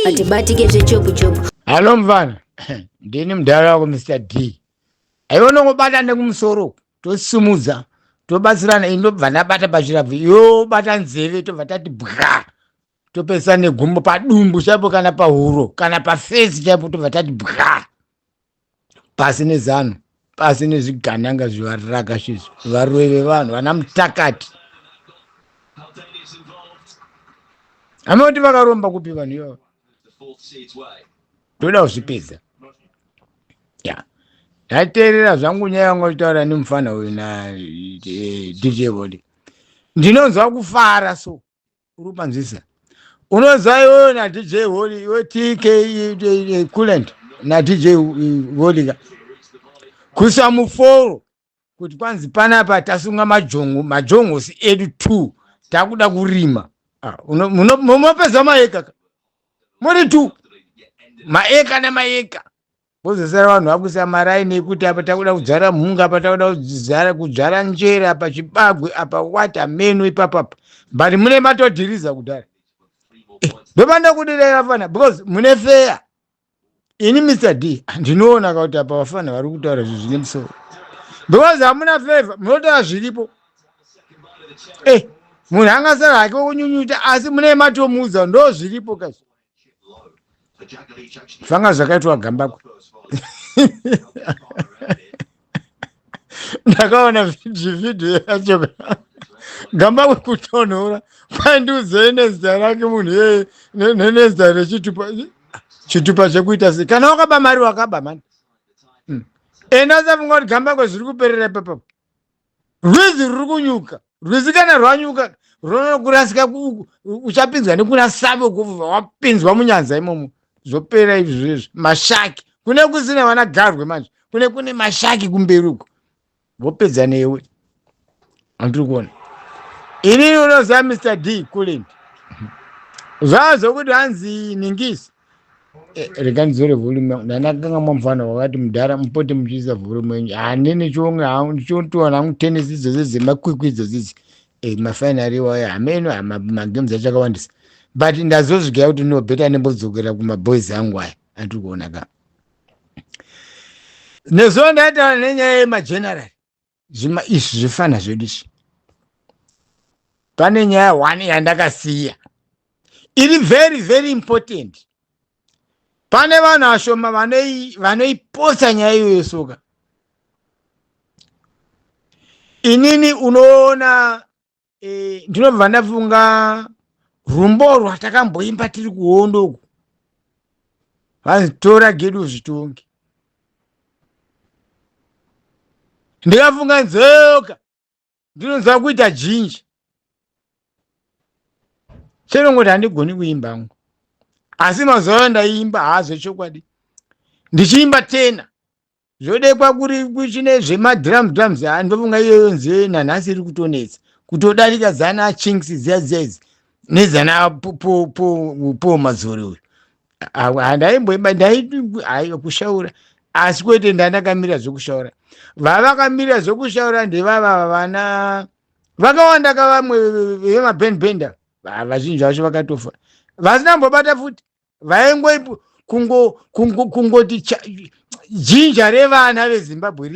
Atibatike zvechopu chopu. Halo mfana, ndini mudhara wako Mr D. Aiwe unongobata nekumusoro tosimudza tobatsirana ini ndobva ndabata pachirabvu iwe wobata nzeve tobva tati bwa topesa negumbo padumbu chaipo kana pahuro kana pafesi chaipo tobva tati bwa pasi nezanu pasi nezvigananga zvivaraka zvizvi varoyi vevanhu vana mutakati amoti vakaromba kupi vanhu ivava toda kuzvipedza ya ndateerera zvangu nyaya yanga uchitaura nemufana uyu na eh, dj voli ndinonzwa kufara so uri kupanzwisa unoziva iwewe nadj holy iwe tk culent nadj holy ka kuisa muforo kuti kwanzi panapa tasunga majongo majongosi edu two takuda kurima ah, munopedza maeka ka muri two maeka nemaeka Vozosara vanhu vakuisa maraini ekuti apa takuda kudzvara mhunga apa takuda kudzvara kudzvara njere apa chibagwe apa what ameno ipapapa but mune matodhiriza kudhara eh, ndopanda kudira vafana because mune feya ini mr d ndinoona ka kuti apa vafana vari kutaura zvinhu zvine musoro because hamuna favor munotaura zviripo eh munhu angasara hake kunyunyuta asi mune matomuudza ndo zviripo kaizvo zvanga zvakaitwa gambakwe ndakaona vhidhiyo yacho gambakwe kutonhora kwaindiudzei nezita rake munhu iyeye nezita rechitupa chitupa chekuita sei kana wakaba mari wakaba mani hmm. enda usafunga kuti gambakwe zviri kuperera ipapapo rwizi ruri kunyuka rwizi kana rwanyuka runokurasika uchapinzwa nekuna save ukubva wapinzwa munyanza imomo zvopera izvi zvezvi mashaki kune kusina vana garwe manje kune kune mashaki kumberi uko vopedza newe andiri kuona inini unoziva mr d kulint zvazokuti hanzi ningisi Eh, rega ndidzore volume yangu ndandakanga mwamufana wakati mudhara mupote muchiisa volume yenyu handini chionga ndichitowana hangu tennis idzodzo dzemakwikwi idzodzo idzi eh, mafainari iwayo hameno magames acho akawandisa but ndazozvigira kuti no better ndimbodzokera kumaboys angu aya andiri kuona ka nezuva ndaitaura nenyaya yemageneral zvima izvi zvifana zvedu izvi pane nyaya one yandakasiya iri very very important pane vanhu vashoma vanoipotsa nyaya iyoyo soka inini unoona e, ndinobva ndafunga rumbo rwatakamboimba tiri kuhondo uku vanzi tora gedu zvitonge ndikafunga nzeyoka ndinonzwa kuita jinji chenongoti handigoni kuimba hangu asi mazuva ayo ndaiimba haazvechokwadi ndichiimba tena Zvodekwa kuri kuchine zvemadrum drums haa ndofunga iyoyo nziyo nanhasi iri kutonetsa kutodarika dzana chinks dziya dziya idzi nedzana po madzore uyu handaimboimba ndai kushaura asi kwete ndandakamira zvekushaura vavakamira zvekushaura ndevava vana vakawanda ka vamwe vemaband benda vazhinji vacho vakatofa vasina mbobata futi vaingoi kungo kungo kungoti jinja revana vezimbabwe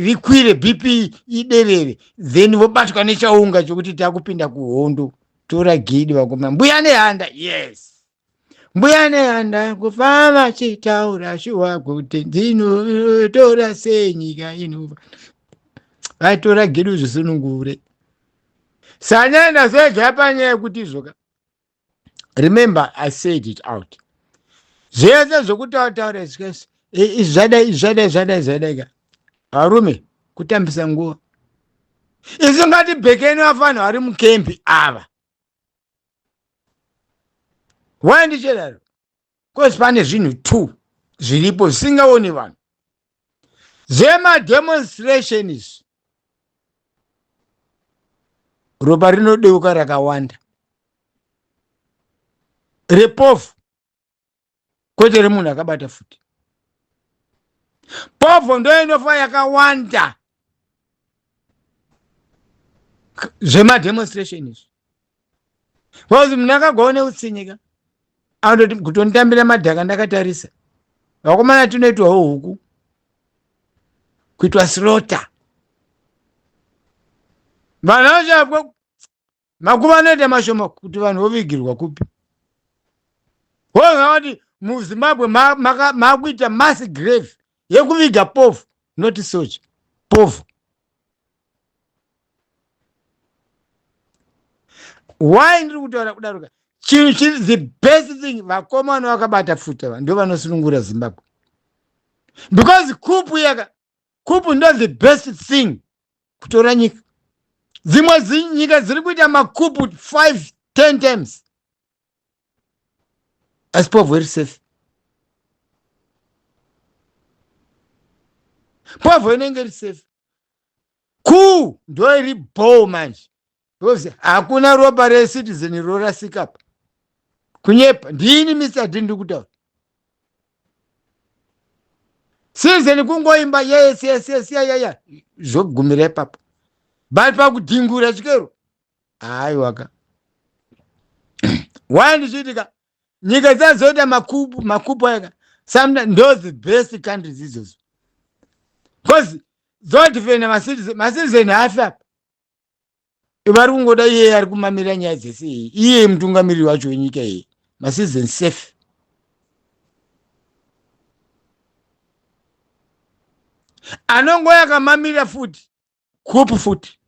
rikwire bp iderere then vobatwa nechaunga chokuti takupinda kuhondo tora gidi vakoma mbuya nehanda yes mbuya nehanda kufa vachitaura shuwa kuti ndinotora sei nyika inova vatora gidi zvisunungure sanyaya ndazoega panyaya yekuti izvoka remember i said it out zvese zvekutaura zvese zvadai zvadai zvadai zvadai ka varume kutambisa nguva isu ngatibhekeni vafanhu vari mukembi ava why ndichedaro bcause pane zvinhu two zviripo zvisingaoni vanhu zvemademonstration izvi ropa rinodeuka rakawanda repovhu kwete remunhu akabata futi povho ndo inofa yakawanda zvemademonstration izvi bcause munhu akagwawo neutsinye ka Anototi kutonditambira madhaka ndakatarisa. Vakomana tinoitwawo huku. Kuitwa slaughter. Vanhu vacho makuva anoita mashoma kuti vanhu vovigirwa kupi. Wonga kuti muZimbabwe makuita mass grave yekuviga povhu not soja povhu. Why ndiri kutaura kudaro ka? Chinhu chiri the best thing vakomana vakabata pfuta va ndo vanosunungura Zimbabwe. Because kupu yaka kupu ndo the best thing kutora nyika. Dzimwe nyika dziri kuita makupu 5 10 times. Asi povho iri safe. Povho inenge iri safe. Ku ndo iri bho manje. Because hakuna ropa recitizen rorasika apa. Kunyepa ndini Mr. D ndiri kutaura. Citizen kungoimba yes yes yes yeah yeah yeah zvogumira ipapo. But pakudhingura chikero haiwaka. Why ndichiitika nyika dzazoita makupu makupu aya some ndo the best countries idzodzo. Because dzodefenda macitizen macitizen haafi apa. Vari kungoda iye ari kumamira nyaya dzese iyi iye mutungamiriri wacho wenyika iyi macitizen safe. Anongouya akamamira futi kupu futi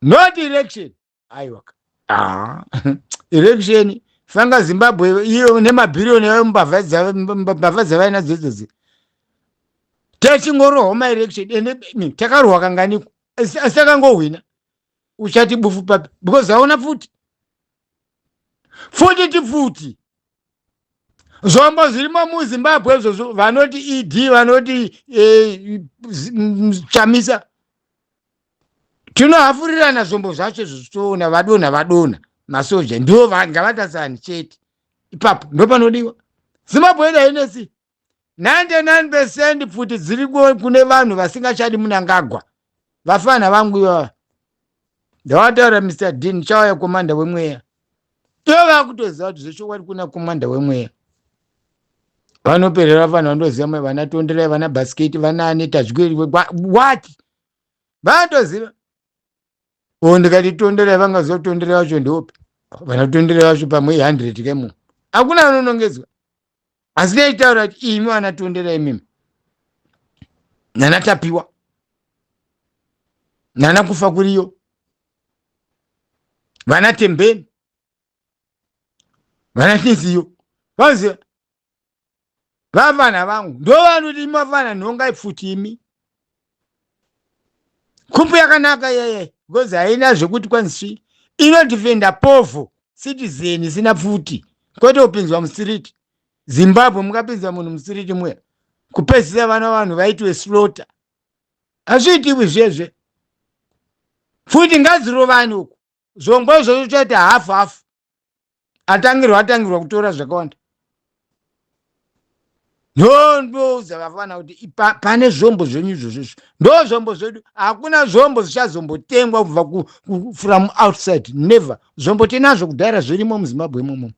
not election aiwa ah. Election fanga Zimbabwe iyo nemabhiriyoni yayo mbavha dzavainadzo idzodzi techingorohwa maelection ende takarohwa kanganiko asi takangohwina uchati bufu papi because hauna pfuti pfuti tipfuti zvombo zvirimo muZimbabwe izvozvo vanoti ED vanoti eh, Chamisa tinohafurirana zvombo zvacho izvozvo toona vadonha vadonha masoja ndivo ngavatasani chete ipapo ndopanodiwa Zimbabwe yedu hainesi 99 percent pfuti dziri kune vanhu vasingachadi Mnangagwa vafana vangu ivava ndavataura Mr D ndichauya komanda wemweya ivo vakutoziva kuti zvechokwadi kuna komanda wemweya vanoperera vanhu vandoziva mai vana Tonderai vana Bhasiketi vanaani Tadyeri what vanotoziva o ndikati Tonderai vangaziva Tonderai vacho ndiopi vana Tonderai vacho pamwe 100 kemo hakuna anonongedzwa asi ndaitaura kuti imi vana Tonderai imimi nana Tapiwa nana kufa kuriyo vana Tembeni vana Tiziyo vaziva vavana vangu ndo vanoti imi vafana nhongai pfuti imi kupu yakanaka yeye because haina zvekuti kwanzi inodefenda povho citizen isina pfuti kwete kupinzwa mustreet Zimbabwe mukapinza munhu mustreet muya kupedzisa vana vanhu vaitwe slaughter hazviitiwi zvezve pfuti ngadzirovani uku zvombo izvozvo chaita hafu hafu atangirwa atangirwa kutora zvakawanda ndondoudza vafana kuti pane zvombo zvenyu izvozvo izvo ndo zvombo zvedu hakuna zvombo zvichazombotengwa kubva from outside never zvombo tinazvo kudhara zvirimo muZimbabwe imomo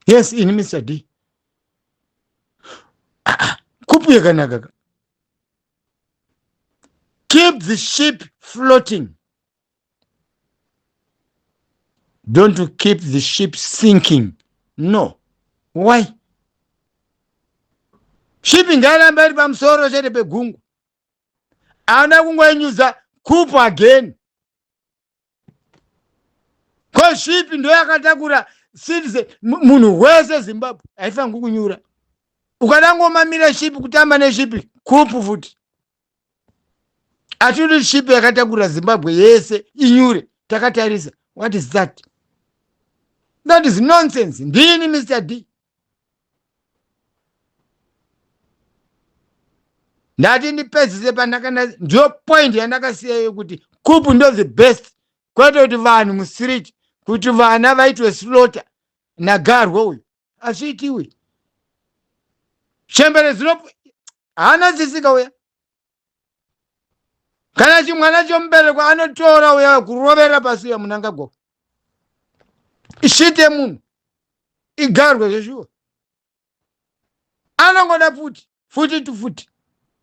yes ini Mr D ah, ah, kupu yakanaka ka keep the ship floating don't keep the ship sinking no why ship ngairamba iri pamusoro chete pegungwa haana kungoinyudza kupu again ko ship ndo yakatakura citizen munhu wese Zimbabwe haifangi kunyura ukada ngomamira ship kutamba neship kupu futi atiri ship yakatakura Zimbabwe yese inyure takatarisa what is that that is nonsense ndini Mr D ndati ndipedzise pandakana ndiyo point yandakasiya yekuti kupu ndo the best kwete kuti vanhu mustreet kuti vana vaitwe slaughter nagarwe uyu hazviitiwi chembere dzino haana tsitsika uya Kana chimwana chomuberekwa anotora uya kurovera pasi uya Munangagwa. Ishite munhu igarwe zveshuwa. Anongoda futi futi tu futi.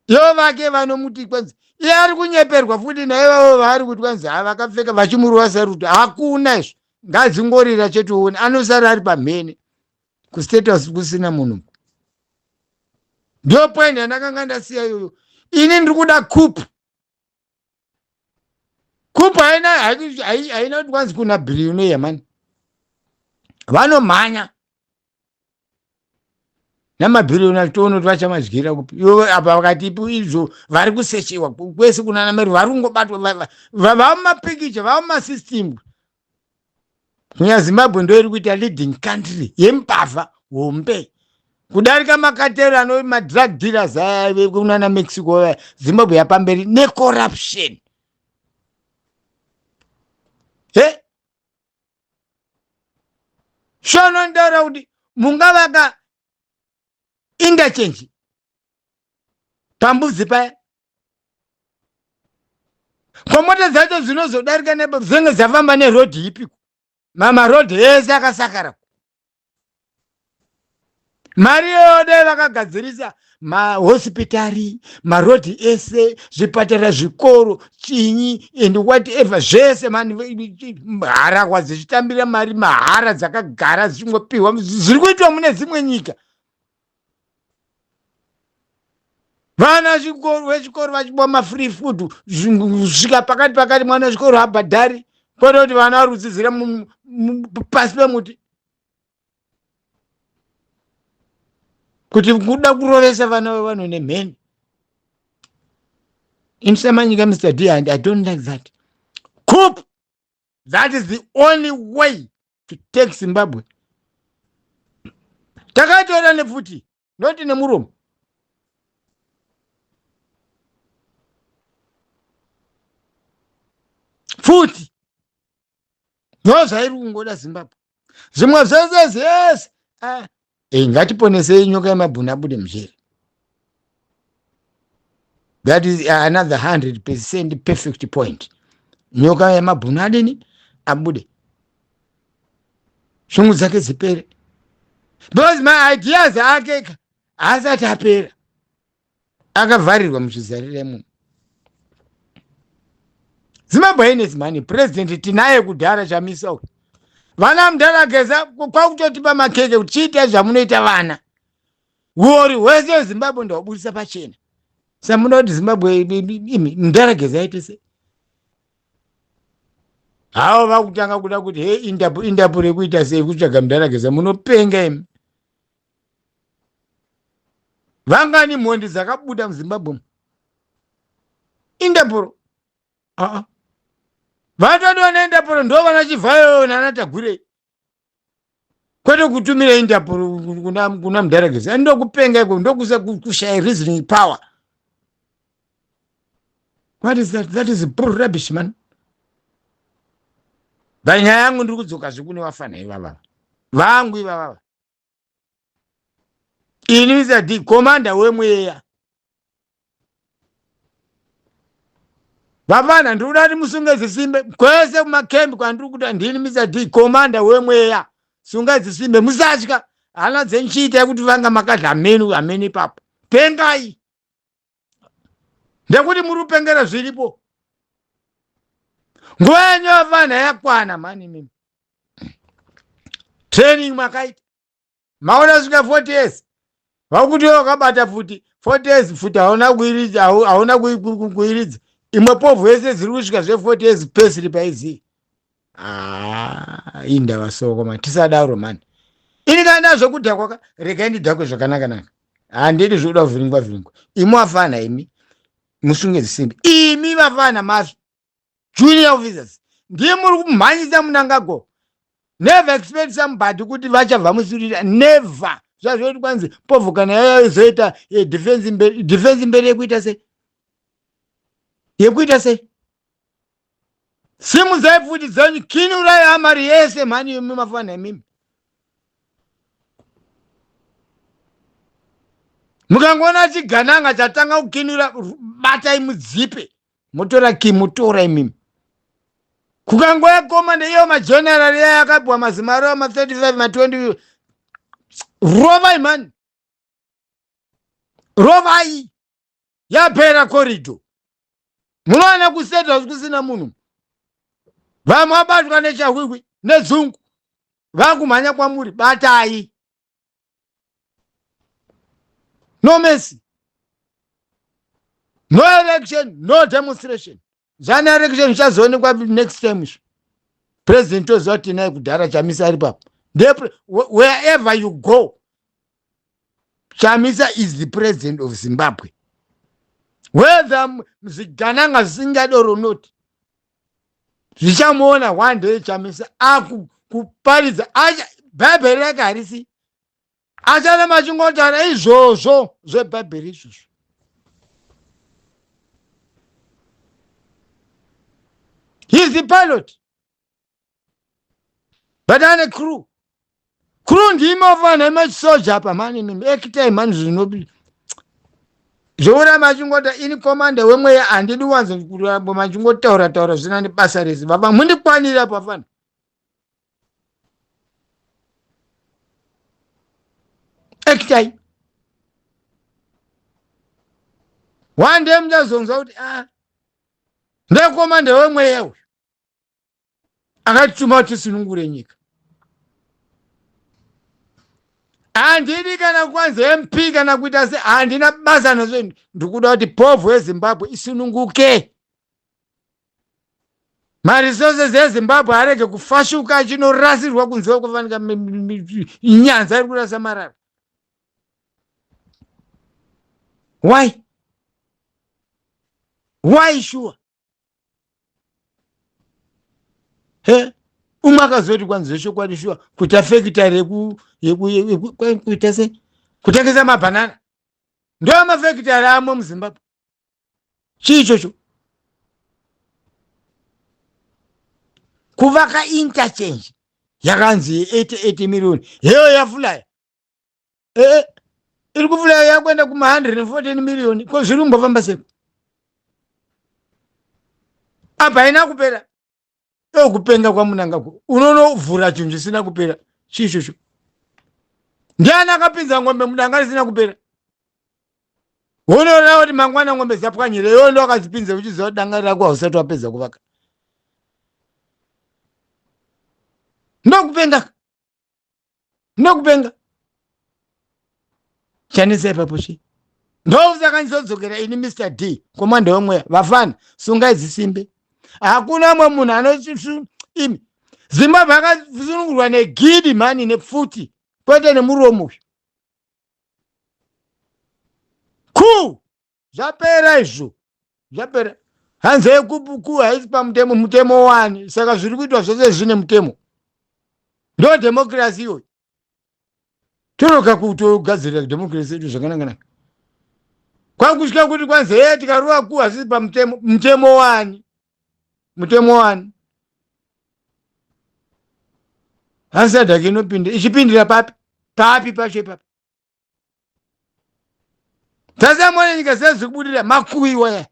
Yo vake vanomuti kwanzi iye ari kunyeperwa futi naye vavo vaari kuti kwanzi ha vakapfeka vachimurova saruto. Hakuna izvo. Ngadzingorira chete uone anosara ari pamhene. Kustate house kusina munhu. Ndiyo point yandakanga ndasiya iyoyo. Ini ndiri kuda coup. Coup haina haina kuti kwanzi kuna billionaire mani. Vanomhanya. Namabhiriyoni achitoona kuti vachamadyira kupi. Ivo apa vakati ipo izvo vari kusechewa kwese kunana meri vari kungobatwa vava mumapikicha vava mumasystem. Kunya Zimbabwe ndo iri kuita leading country yembavha hombe kudarika makatero ano madrug dealers aya kunana Mexico. Zimbabwe yapamberi necorruption. He shonondaura kuti mungavaka interchange pambudzi paya, komota dzacho dzinozodarika nepo dzinenge dzafamba nerodhi ipiko? Mamarodhi ese akasakara. Mari iyoyo dai vakagadzirisa mahospitari, marodhi ese, zvipatara, zvikoro, chinyi and whatever zvese mani. Harahwa dzichitambira mari mahara, dzakagara dzichingopiwa, zviri kuitwa mune dzimwe nyika. Vana chikoro vechikoro vachipiwa mafree food kusvika pakati pakati, mwana wechikoro habhadhari, kwete kuti vana vari kudzidzira pasi pemuti kuti kuda kurovesa vana vevanhu nemheni. Ini samanyika Mr D and I don't like that coup. That is the only way to take Zimbabwe. Takaitora nepfuti, noti nemuromo. Pfuti ndo zvairi kungoda Zimbabwe. Zvimwe zvese zvese, ah. Hey, ngatiponesei nyoka yemabhunu abude mujeri. That is another 100% perfect point. Nyoka yemabhunu adini? Abude, shungu dzake dzipere, because my ideas ake haasati apera, akavharirwa muchizarira imomo. Zimbabwe hainesi mani. President tinaye kudhara, Chamisa uyu. Vana mudhara Geza kwakutotipa makeke kuti chiitai zvamunoita vana. Uori hwese weZimbabwe ndahubudisa pachena. Samunoda kuti Zimbabwe imi mudhara Geza aite sei? Havo vakutanga kuda kuti he Interpol, Interpol yekuita sei? Kutsvaga mudhara Geza? Munopenga imi. Vangani mhondi dzakabuda muZimbabwe? Interpol aa vatodiwa neInterpol ndo vana Chivhayo nana Tagwirei, kwete kutumira Interpol kuna mudhara Geza. Ndokupenga iko, ndokushaya reasoning power. What is that? That is bull rubbish, man. Panyaya yangu ndiri kudzoka zvekune vafana ivavava vangu ivavava. Ini Mr D, commander wemweya, vafana, ndiri kuda kuti musunge zisimbe kwese kumakembi kwandiri kuda. Ndini Mr D, commander wemweya. Sungai zisimbe, musatya hana dzenyu, chiitai kuti vanga makadla menu hamene ipapo. Pengai ndekuti muri kupengera zviripo. Nguva yenyu yavana yakwana mani. Mimi training makaita maona svika 40 years, vakuti wakabata futi 40 years futi, hauna kuiridza, hauna kuiridza imwe povhu yese dziri kusvika zve 40 years pesiri paizii. Ah, indava soko mani, tisadaro mani. Ini kana ndazvokudhakwa ka, regai ndidhakwe zvakanaka naka. Handidi zvokuda kuvhiringwa vhiringwa. Imi vafana, imi musunge zisimbi. Imi vafana mazvo junior officers, ndiye muri kumhanyisa Munangagwa. Never expect somebody kuti vachabva musurira, never. Zvazvoti kwanzi povho kana yaizoita defense mberi, defense mberi yekuita sei? Yekuita sei? Simudzai pfuti dzenyu, kinurai amari yese mhani imi mafana imimi. Mukangoona chigananga chatanga kukinura, batai mudzipe. Motora ki motora imimi. Kukangoya koma ndeiyo mageneral iya yakapiwa mazimari ma 35 ma 20 rovai mani. Rovai. Yapera corridor. Munowana kustate house kusina munhu. Vamwe vabatwa nechahwihwi nedzungu. Vakumhanya kwamuri batai. No mercy. No election, no demonstration. Zvana election zvichazoonekwa next time izvo. President toziva kuti tinaye kudhara Chamisa ari papo. Wherever you go, Chamisa is the president of Zimbabwe. Whether zvigananga zvisingadi or not, zvichamuona one day Chamisa akuparidza bhaibheri rake harisi acharamba achingotaura izvozvo zvebhaibheri izvozvo. He is the pilot. But ane crew. Crew ndimi ofana imachisoja apa mani mimi ekitai mani zvinobi. Zvouramba achingota ini commander wemweya handidi wanzo kuramba machingotaura taura zvisina nebasa rese. Baba mundikwanira apa fana. Ekitai. One day muchazonzwa kuti ah ndekomanda wemweya uyu. Akatituma kuti tisunungure nyika. Handidi kana kwanzi MP kana kuita se handina basa nazvo. Ndikuda kuti povho yeZimbabwe isununguke. Maresources eZimbabwe arege kufashuka achinorasirwa kunze kufanika nyanza iri kurasa marara. Why? Why sure? He? Umwe akazoti kwanzi zvechokwadi shuwa kuita fekitari yekuita sei kutengesa mabhanana ndo mafekitari amwe muZimbabwe. Chii ichocho? Kuvaka interchange yakanzi 88 million heyo yafulaya ee iri kufulaya yakuenda kuma 114 million ko zviri kumbofamba sei? Apa haina kupera. Kupenga kwaMunangagwa unonovhura chinhu chisina kupera. Chii ichocho? Ndiani akapinza ng'ombe mudanga risina kupera? Unoona kuti mangwana ng'ombe dzapwanyira iwe ndo akadzipinza uchiziva kuti danga rako hausati wapedza kuvaka. Ndokupenga. Ndokupenga. Chanisa ipapo chii? Ndosaka ndizodzokera ini Mr D komanda wemweya. Vafana sungai dzisimbe. Hakuna mwe munhu anochisu imi. Zimbabwe akasunungurwa negidi mani nepfuti kwete nemuromo uyu. Ku zvapera izvo zvapera. Hanzi yekupu haisi pamutemo, mutemo wani? Saka zviri kuitwa zvose zvine mutemo. Ndo democracy iyoyo. Toroka kutogadzirira democracy yedu zvakanaka. Kwakusvika kuti kwanzi heye tikarova ku hazvisi pamutemo, mutemo wani? Mutemo wani? Hanzi sadhaki inopinda ichipindira papi? Papi pacho ipapo? Tasamona nyika dzese dziri makuiwa ya.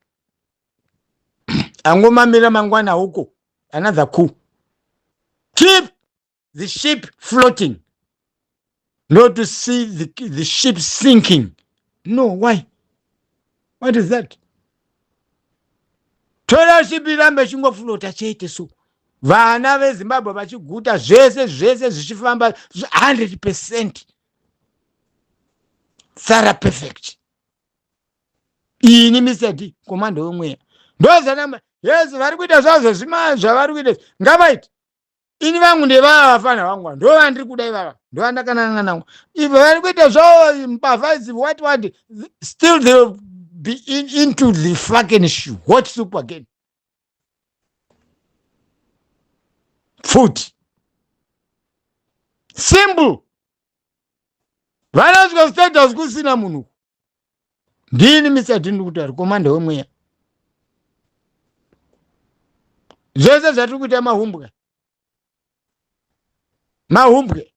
Angomamira mangwana huko. Another coup. Keep the ship floating. Not to see the ship sinking. No, why? What is that? Tora ship irambe ichingoflota chete so. Vana veZimbabwe vachiguta zvese zvese zvichifamba 100% thorough perfect. Ini Mr D komando wemweya. Ndozana yes vari kuita zvazvo zvima zvavari kuita ngavaite. Ini vangu ndevava vafana vangu ndo vandiri kuda ivava ndo vandakananga navo. If vari kuita zvavo mbavha idzi what what still they will be into the fucking hot soup again. Pfuti. Simple. Vanosvika kustate house kusina munhu. Ndini Mr D ndiri kutaura komanda wemweya. Zvese zvatiri kuita mahumbwe. Mahumbwe.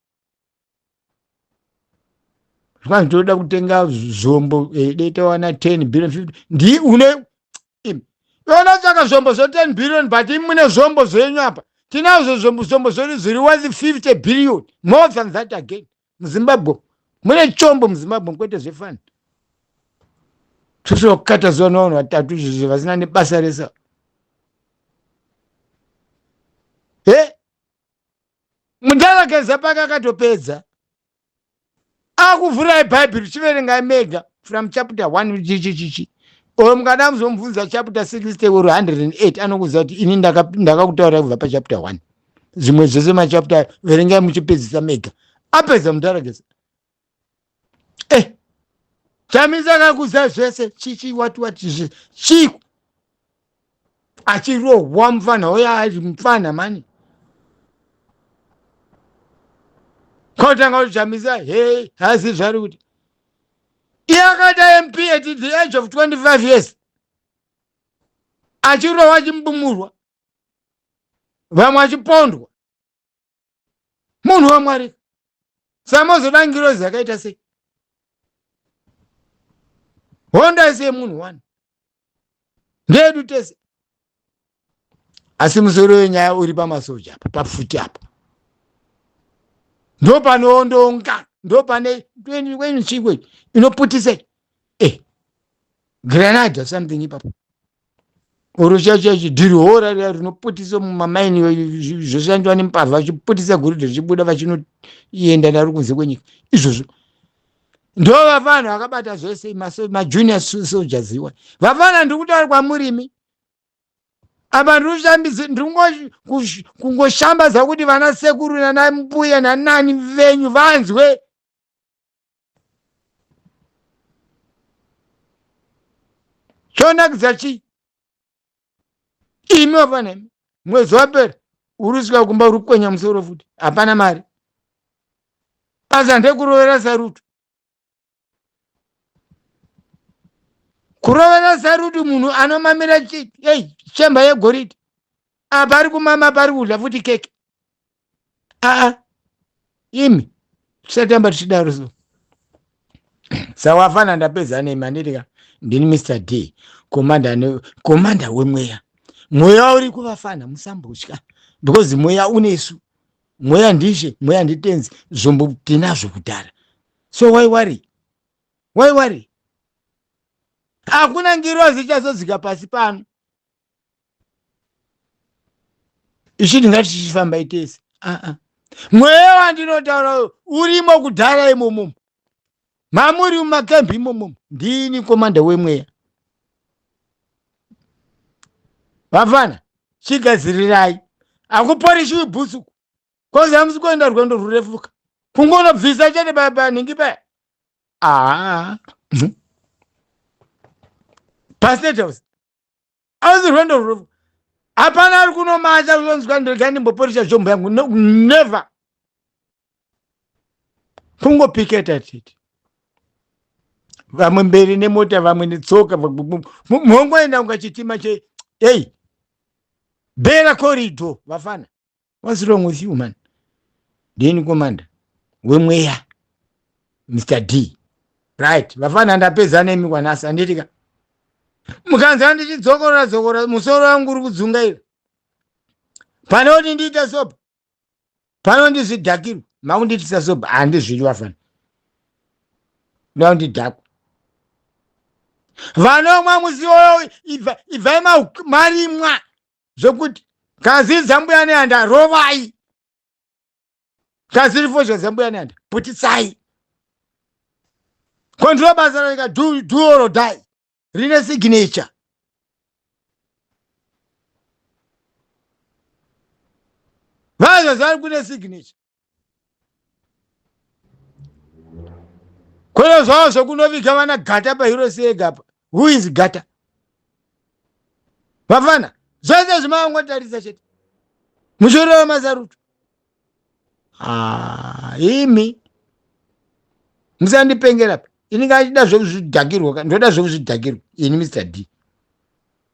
Zvanzi toda kutenga zvombo dai tawana 10 billion 50. Ndi une Vanotsvaka zvombo zve 10 billion but imi mune zvombo zvenyu apa. Tinazvo zvombo zvombo zvedu zviri worth 50 billion more than that again. MuZimbabwe mune chombo muZimbabwe kwete zvefani. Tosokata zuva nevanhu vatatu izvozvo vasina nebasa rese. He? Mundakageza pake akatopedza. Akuvhurai Bhaibheri chiverengai mega from chapter 1 chichichichi. Or mukada muzomubvunza chapter 60 or 108 anokuudza kuti ini ndakakutaura kubva pachapter 1. Zvimwe zvese machapter verengai muchipedzisa mega. Apedza mundakageza. Eh. Chamisa akakuudza zvese chichi what what chii achirohwa mufana uya ari mufana mani kwatanga kuchamisa he hazi zvari kuti iye akaita mp at the age of 25 years achirohwa achimbumurwa vamwe achipondwa munhu wamwari samozoda ngirozi yakaita sei honda isi yemunhu wani ndeyedu tese asi musoro wenyaya uri pamasoja apa papfuti apa ndopanoondonga ndopane chikwe inoputisa eh granada something ipapo oro chacho dhirihora riya rinoputisa mumamaini zvoshandwa nembavha vachiputisa goridhe richibuda vachinoenda naro kunze kwenyika izvozvo ndo vafana vakabata zvese majunior soldiers iwa vafana ndiri kutaura kwamurimi apa ndiri kungoshambadza kuti vana sekuru nana mbuya nanani venyu vanzwe chonakidza chii imi vafana imi mwedzi wapera uri kusvika kumba uri kukwenya musoro futi hapana mari basa ndekurovera sarutu kurovera sarutu munhu anomamira chemba yegoridhe apa ari kumama apa ari kudya futi keke aa imi tisatamba tichidaro so sawafana ndapedza nemi handiti ka ndini mr d komanda komanda wemweya mweya uri kuvafana musambotya because mweya unesu mweya ndishe mweya nditenzi zvombo tinazvo kudhara so why worry why worry hakuna ngirozi ichazodzika pasi pano isu tingati tichifamba itese aa mweya wandinotaura urimo kudhara imomomo mamuri mumakembi imomomo ndini komanda wemweya vafana chigadzirirai akuporishiwi bhutsu kozi hamusi kuenda rwendo rwurefuka kungonobvisa chete panhingi paya aa pastate house auzi rwendo rwurefu hapana ari kunomacha kuzonzwa ndega ndimboporisha jombo yangu no, never kungopiketa tete vamwe mberi nemota vamwe netsoka mongoenda kunga chitima che ei bera corridor vafana what's wrong with you man ndini commander wemweya mr d right vafana ndapedza nemi kwanasi handiti ka mukanzwa ndichidzokorora dzokorora musoro wangu uri kudzungaira pane kuti ndiite sopa pano ndizvidhakirwa makundiitisa sopa handizvidi vafana ndakundidhakwa vanomwa musi woyo ibvai marimwa zvekuti kazi dzambuya nehanda rovai kazi rifozha dzambuya nehanda putitsai ko ndiro basa raika do, do or die rine signature vazvo zvari kune signature kwete zvavo zvekunoviga vana gata pahirosi ega apa who is gata vafana zvese zvimavangotarisa chete muchoreva masaruto ah, imi musandipengera pa ini kachida zvekuzvidhakirwa ndoda zvekuzvidhakirwa ini mr d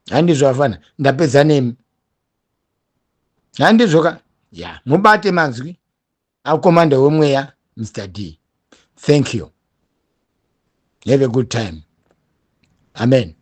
handizvo afana ndapedza nemi handizvo ka ya mubate manzwi akomanda wemweya mr d thank you have a good time amen.